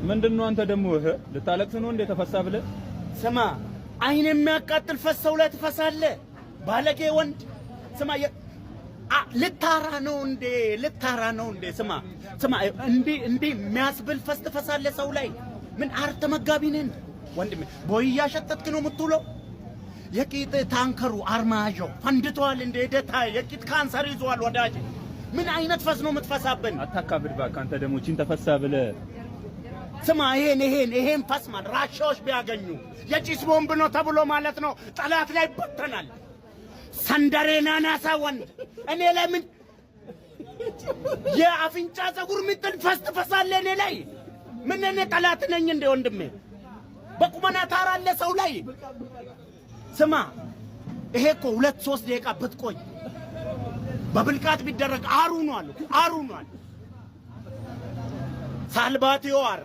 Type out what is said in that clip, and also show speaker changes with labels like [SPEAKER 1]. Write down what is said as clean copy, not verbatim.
[SPEAKER 1] ምንድነው አንተ ደግሞ እህ ልታለቅስ ነው እንዴ ተፈሳ ብለህ?
[SPEAKER 2] ስማ፣ አይን የሚያቃጥል ፈስ ሰው ላይ ትፈሳለህ። ባለጌ ወንድ። ስማ፣ ልታራ ነው እንዴ? ልታራ ነው እንዴ? ስማ ስማ፣ እንዴ እንዴ የሚያስብል ፈስ ትፈሳለህ ሰው ላይ። ምን አር ተመጋቢ ነህ ወንድሜ? ቦይ እያሸተትክ ነው የምትውለው። የቂጥ ታንከሩ አርማዦ ፈንድቷል እንዴ? ደታ የቂጥ ካንሰር ይዟል ወዳጅ። ምን አይነት ፈስ ነው የምትፈሳብን?
[SPEAKER 1] አታካብድ እባክህ። አንተ ደግሞ እቺን ተፈሳ ብለህ።
[SPEAKER 2] ስማ፣ ይሄን ፈስ ማለት ራሻዎች ቢያገኙ የጭስ ቦምብ ነው ተብሎ ማለት ነው ጠላት ላይ ይበተናል። ሰንደሬ ናናሳ ወንድ፣ እኔ ላይ ምን የአፍንጫ ፀጉር ምጥል ፈስ ትፈሳለህ እኔ ላይ? ምን እኔ ጠላት ነኝ እንዴ ወንድሜ? በቁመና ታራለህ ሰው ላይ። ስማ፣ ይሄ እኮ 2-3 ደቂቃ ብትቆይ በብልቃጥ ቢደረግ አሩ ነው አሉ፣ አሩ ነው አሉ። ሳልባቲዮ አር